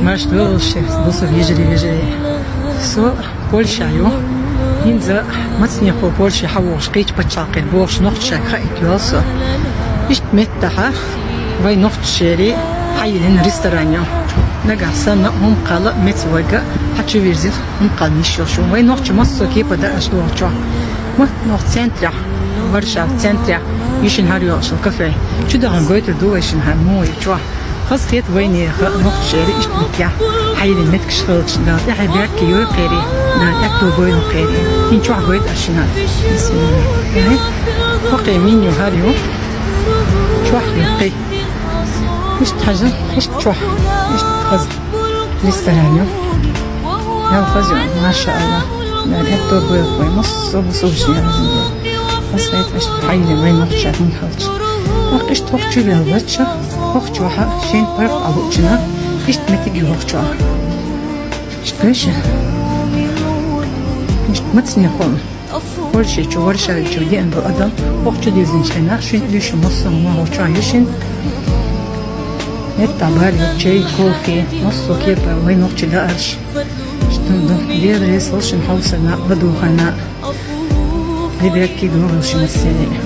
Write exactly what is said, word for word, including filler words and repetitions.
Марш доагӀалаш, бусалба йижарий, вежарий. Со Польша ю. ХӀинца мацанехула Польше хьавоагӀаш, кхыча паччахьалкхера бохаш, нохчашка хаийта йоал со. Иштта меттахьа вай нохчашера хьайиллина ресторан ю. Нагахь санна хӀума кхалла, меца вайга хьачувирзийта хӀума кхалла йиш йолаш ю. Вай нохчий массо кепа да аш долчо. Ма нох центрехь, Варшава центрехь, йишин хӀара йолчул кафе. Чу дахана гойтур ду вай шин хӀара муй чохь. Хазахета вайнеха нохчашера иштта меттехь хьайиллина меттигаш хилча, Дала тӀаьхье беркате йойла кхерий, Дала аьтту бойла кхерий. ХӀинца чохь гойту аш шуна. Бисмилла. Хьо кхе меню хӀара ю. Чохь ю кхе. Иштта хьажа, иштта чохь. Иштта хаза. Ресторан ю. Ял хаза ю, машаалла. Дала аьтту бойла кхерий. Массо а бусалба йижарий. Хазахета иштта хьайиллина вай нохчашка хӀума хилча. ТӀаккха иштта хӀокху чу веллача, хӀокху чохь шен паргӀат Ӏалучунна, иштта меттиг ю хӀокху чохь. Иштта вешан. Иштта мацанехула Польше чу, Варшаве чу деана долу адам хӀокху чу дирзинчу хенахь, шуьнан уьш массо а хӀума хӀокху чохь ю шин. Меттахь бара ю, чай, кофе, массо а кепара вай нохчийн даарш. Иштта хӀума ду. Дела реза хуьлда шуна хьовсарна, ладугӀарна. Де беркате доагӀалаш шуна массеран.